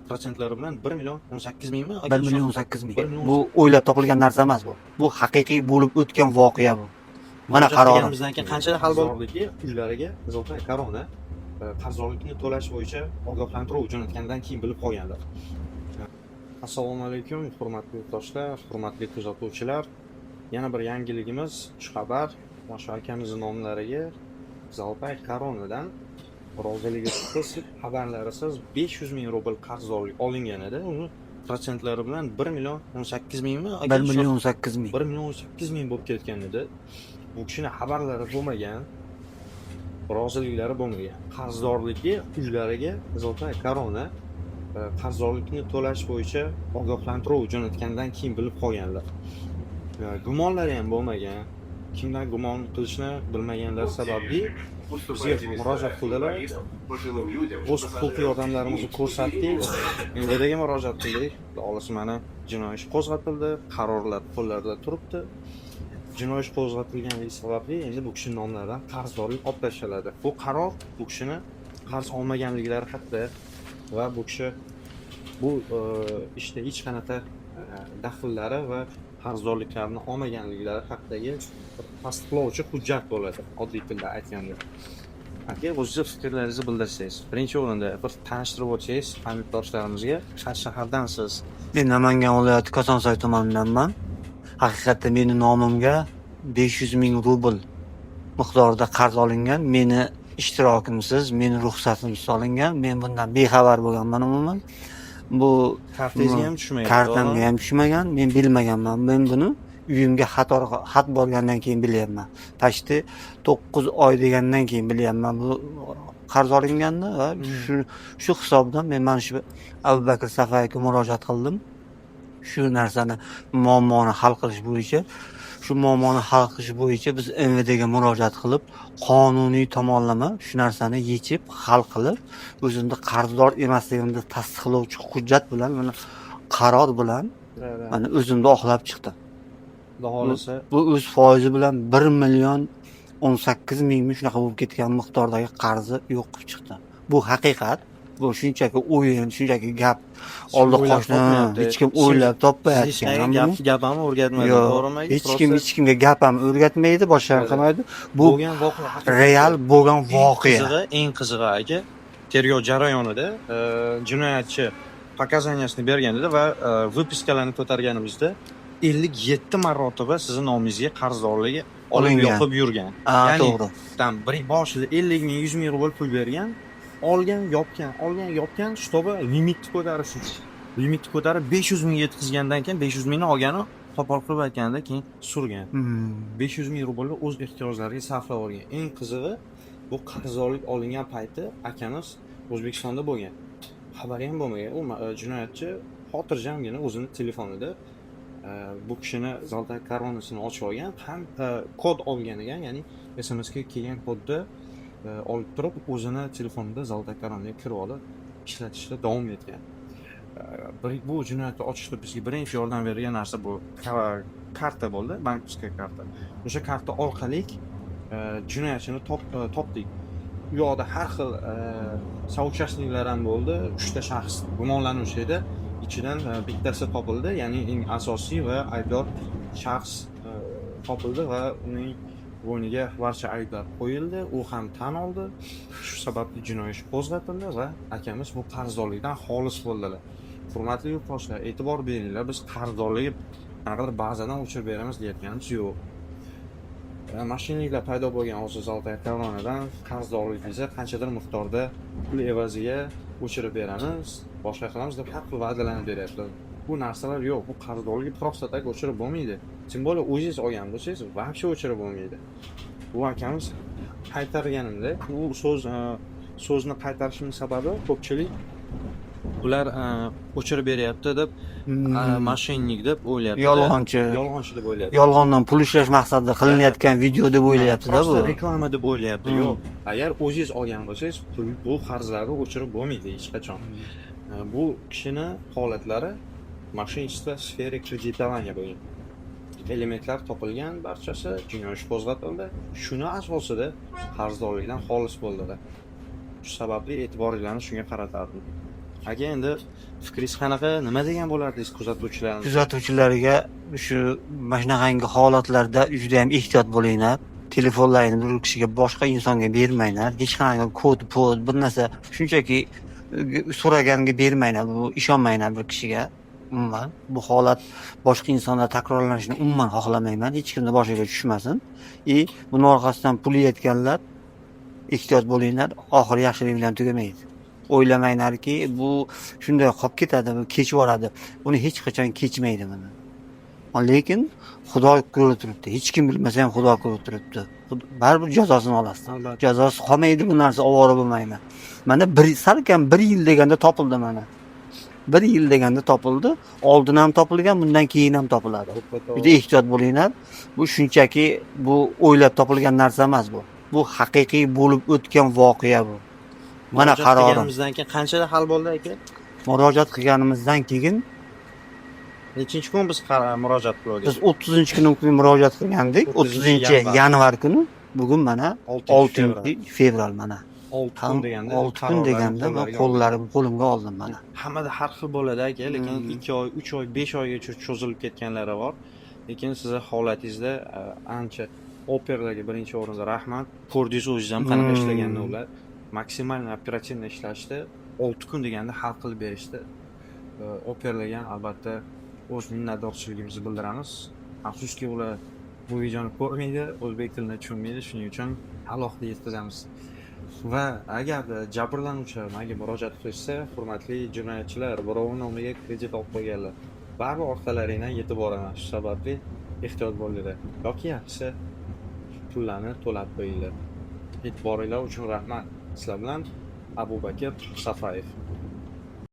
Protsentlari bilan 1 018 000 mingmi? 1 018 000. 1 million. Bu o'ylab topilgan narsa emas bu. Bu haqiqiy bo'lib o'tgan voqea bu. Mana Murojaat qarorim. qilganimizdan keyin qanchada hal bo'ldi? Uylariga Золотая Корона qarzdorlikni to'lash bo'yicha ogohlantiruv jo'natgandan keyin bilib qolganlar. Assalomu alaykum, hurmatli yurtdoshlar, hurmatli kuzatuvchilar. Yana bir yangiligimiz, xushxabar. Mana shu akamizni nomlariga Золотая Koronadan roziligisiz, xabarlarisiz 500 ming rubl qarzdorlik olingan edi. Uni protsentlari bilan 1 million 18 mingmi? 1 018 000. 1 million 8 ming bo'lib ketgan edi. Bu kishini xabarlari bo'lmagan, roziliklari bo'lmagan. Qarzdorligi uylariga Золотая Корона qarzdorlikni to'lash bo'yicha ogohlantiruv jo'natgandan keyin bilib qolganlar. Gumonlari ham bo'lmagan. Kimdan gumon qilishni bilmaganlar sababli bizga murojaat qildilar. O'z huquqiy yordamlarimizni ko'rsatdik. МВД ga murojaat qildik. Xudo xohlasa, mana jinoiy ish qo'zg'atildi, qarorlar qo'llarida turibdi. Jinoiy ish qo'zg'atilganligi sababli endi bu kishini nomlaridan qarzdorlik olib tashlanadi. Bu qaror bu kishini qarz olmaganliklari haqida va bu kishi bu ishda hech qanaqa daxllari va qarzdorliklarni olmaganliklari haqidagi bir tasdiqlovchi hujjat bo'ladi, oddiy tilda aytganda. Aka, o'zingizni fikrlaringizni bildirsangiz. Birinchi o'rinda bir tanishtirib o'tsangiz hamyurtdoshlarimizga, qaysi shahardansiz? Men Namangan viloyati Kosonsoy tumanidanman. Haqiqatda meni nomimga 500 ming rubl miqdorida qarz olingan. Meni ishtirokimsiz, meni ruxsatimsiz olingan. Men bundan bexabar bo'lganman umuman. Bu Kartangizga ham tushmagan, Kartamga to'g'rimi? ham tushmagan. Men bilmaganman. Men buni uyimga xat borgandan keyin bilyapman. Почти 9 oy degandan keyin bilyapman bu qarz olinganini va shu hisobdan men mana shu Abubakir Safayevga murojaat qildim. Shu narsani, muammoni hal qilish bo'yicha, shu muammoni hal qilish bo'yicha biz МВД ga murojaat qilib, qonuniy tomonlama shu narsani yechib, hal qilib, o'zimni qarzdor emasligimni tasdiqlovchi hujjat bilan, mana qaror bilan mana o'zimni oqlab chiqdim. Xudo xohlasa. Bu o'z foizi bilan 1 018 000 mingmi, shunaqa bo'lib ketgan miqdordagi qarzi yo'q qilib chiqdi. Bu haqiqat. Bu shunchaki o'yin, shunchaki gap. Oldi O'ylab qochni topmayapti. hech kim o'ylab Hech topmayotgan. kimga gap ham o'rgatmadi, Yo'q, to'g'rimi? hech kim hech kimga gap ham o'rgatmaydi, boshqa ham qilmaydi. Bu Bo'lgan voqea haqiqat. Real bo'lgan Eng voqea. qizig'i, eng qizig'i, aka, tergov jarayonida jinoyatchi показания sini berganida va выписка larni ko'targanimizda 57 marotaba sizni nomingizga qarzdorligi olib Olingan. yopib yurgan. Ha, Ya'ni to'g'ri. Там bir boshida 50 ming, 100 ming rubl pul bergan, olgan, yopgan, olgan, yopgan, чтобы limitni ko'tarish uchun. Limitni ko'tarib 500 mingga yetkazgandan keyin 500 mingni olgani, qo'pol qilib aytganda, keyin surgan. 500 ming rublni o'z ehtiyojlariga sarflab olgan. Eng qizig'i, bu qarzdorlik olingan payti akamiz O'zbekistonda bo'lgan. Xabari ham bo'lmagan. U jinoyatchi xotirjamgina o'zini telefonida bu kishini Золотая Коронасini ochib olgan ham kod olgan ekan, ya'ni SMS ga kelgan kodni olib turib, o'zini telefonida Золотая Коронаga kirib olib ishlatishda davom etgan. Bu jinoyatni ochishda bizga birinchi yordam bergan narsa bu karta bo'ldi, банковская karta. O'sha karta orqali jinoyatchini topdik. U yoqda har xil соучастник lar ham bo'ldi. Uchta shaxs gumonlanuvchi edi. Ichidan bittasi topildi, ya'ni eng asosiy va aybdor shaxs topildi va uning bo'yniga barcha ayblar qo'yildi. U ham tan oldi. Shu sababli jinoiy ish qo'zg'atildi va akamiz bu qarzdorlikdan xolis bo'ldilar. Hurmatli yurtdoshlar, e'tibor beringlar, biz qarzdorligi qanaqadir bazadan o'chirib beramiz deyotganimiz yo'q. Мошенник lar paydo bo'lgan hozir, Золотая Коронаdan qarzdorligingizni qanchadir miqdorda pul evaziga o'chirib beramiz, boshqa qilamiz deb har xil va'dalarni beryaptilar. Bu narsalar yo'q, bu qarzdorlikni просто так o'chirib bo'lmaydi. Тем более o'zingiz olgan bo'lsangiz, вообще o'chirib bo'lmaydi. Bu akamiz qaytarganimda, bu so'zni qaytarishimning sababi, ko'pchilik ular o'chirib beryapti deb, мошенник deb o'ylayapti. Yolg'onchi. Yolg'onchi deb o'ylayapti. Yolg'ondan pul ishlash maqsadida qilinayotgan video deb o'ylayapti-da Просто bu. Reklama deb o'ylayapti. Yo'q. Agar o'zingiz olgan bo'lsangiz, pul, bu qarzlarni o'chirib bo'lmaydi hech qachon. Bu kishini holatlari мошенничество в сфере кредитования bo'lgan. Elementlar topilgan, barchasi jinoiy ish qo'zg'atildi. Shuni asosida qarzdorlikdan xolis bo'ldilar. Shu sababli e'tiboringlarni shunga qaratardim. Aka, endi fikringiz qanaqa, nima degan bo'lardingiz kuzatuvchilarimiz? Kuzatuvchilarga shu mana shunaqangi holatlarda juda ham ehtiyot bo'linglar. Telefonlaringni bir kishiga, boshqa insonga bermanglar. Hech qanaqa kod, pod, bir narsa shunchaki so'raganga bermanglar, bu ishonmanglar bir kishiga. Umuman bu holat boshqa insonlar takrorlanishini umuman xohlamayman. Hech kimni boshiga tushmasin. И buni orqasidan pul yeyotganlar, ehtiyot bo'linglar, oxiri yaxshilik bilan tugamaydi. O'ylamanglarki, bu shunday qolib ketadi, bu kechib yuboradi. Buni hech qachon kechmaydi buni. Lekin Xudo ko'rib turibdi. Hech kim bilmasa ham Xudo ko'rib turibdi. Baribir jazosini olasiz. Albatta. Jazosi qolmaydi bu narsa, ovora bo'lmayman. Mana bir salkam bir yil deganda topildi mana. Bir yil deganda topildi. Oldin ham topilgan, bundan keyin ham topiladi. Juda ehtiyot bo'linglar. Bu shunchaki bu o'ylab topilgan narsa emas bu. Bu haqiqiy bo'lib o'tgan voqea bu. Mana Murojaat qarorim. qilganimizdan keyin qanchada hal bo'ldi, aka? Murojaat qilganimizdan keyin Nechinchi kun biz murojaat qildik? Biz 30-kuni murojaat qilgandik. 30 30 yanvar. Yanvar kuni. Bugun mana 6 fevral. 6 fevral mana. 6 kun deganda 6 kun qarorlarni deganda man qo'llariga oldik. Qo'llarim qo'limga oldim mana. Hammada har xil bo'ladi, aka, lekin 2 oy, 3 oy, 5 oygacha cho'zilib ketganlari bor. Lekin sizni holatingizda ancha опер larga birinchi o'rinda rahmat. Ko'rdingiz o'zingiz ham qanaqa ishlaganini ular. Maksimal оперативно ishlashdi. 6 kun deganda hal qilib berishdi. Опер larga ham albatta o'z minnatdorchiligimizni bildiramiz. Afsuski, ular bu videoni ko'rmaydi, o'zbek tilini tushunmaydi, shuning uchun alohida yetkazamiz. Va agarda jabrlanuvchilar menga murojaat qilishsa, hurmatli jinoyatchilar, birovni nomiga kredit olib qo'yganlar, baribir orqalaringdan yetib boraman. Shu sababli ehtiyot bo'linglar yoki yaxshisi pullarni to'lab qo'yinglar. E'tiboringlar uchun rahmat. Sizlar bilan Abu Bakr Safayev.